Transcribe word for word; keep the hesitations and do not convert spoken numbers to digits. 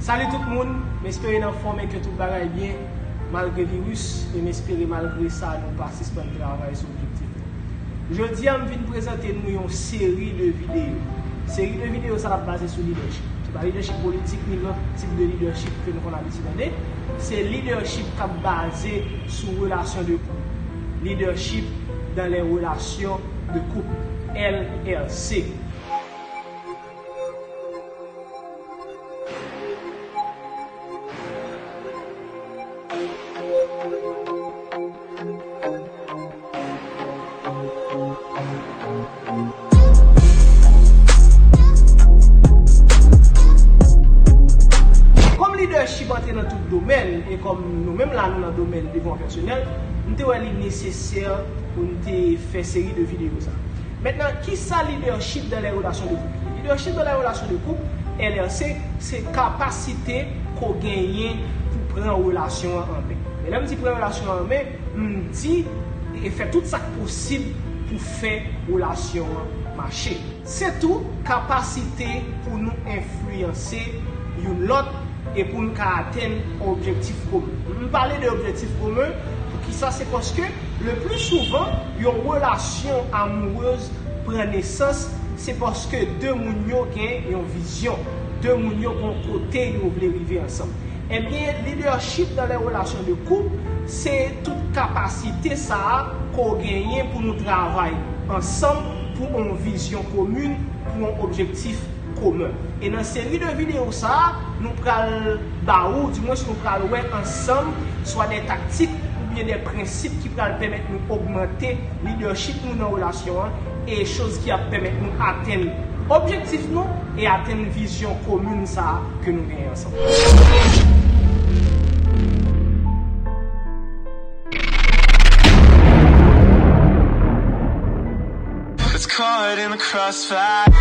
Salut tout moun, m espere n anfòm e ke tout bagay byen malgre viris, e m espere malgre sa nou pa sispann travay sou objektif nou. Jodi a m vin prezante nou yon seri de videyo. Seri de videyo sa ap baze sou lidèchip. Se pa lidèchip politik ni lòt tip de lidèchip ke nou konn abitye tande. Se lidèchip k ap baze sou relasyon de koup. Leadership dans les relations de couple, L R C. Kòm lidèchip antre nan tout domèn, e kòm nou menm la nou nan domèn devlopman pèsonèl, m te wè li nesesè pou n te fè seri de videyo sa. Mentnan, kisa leadership dans les relations de couple ye? Leadership dans les relations de couple, L R C, se kapasite ke w genyen pou pran relasyon an an men. E lè m di pran relasyon an an men, m di e fè tout sa k posib pou fè relasyon an mache. Se tou kapasite pou nou enfliyanse youn lòt e pou n ka atenn objektif komen. M pale de objektif komen, poukisa? Se paske le pli souvan, yon relasyon amourèz pran nesans, se paske de moun yo gen yon vizyon, de moun yo gen yon kote yo vle rive ansanm. Ebyen, leadership dans les relations de couple, se tout kapasite sa a ke w genyen pou nou travay ansanm pou yon vizyon komin, pou yon objektif komen. E nan seri de videyo sa a, nou pral ba ou, dimwens nou pral wè ansanm, swa de taktik oubyen de prensip ki pral pèmèt nou ogmante leadership nou nan relasyon an, e choz ki ap pèmèt nou atenn objektif nou e atenn vizyon komin sa a ke nou genyen ansanm. It's caught in the crossfire.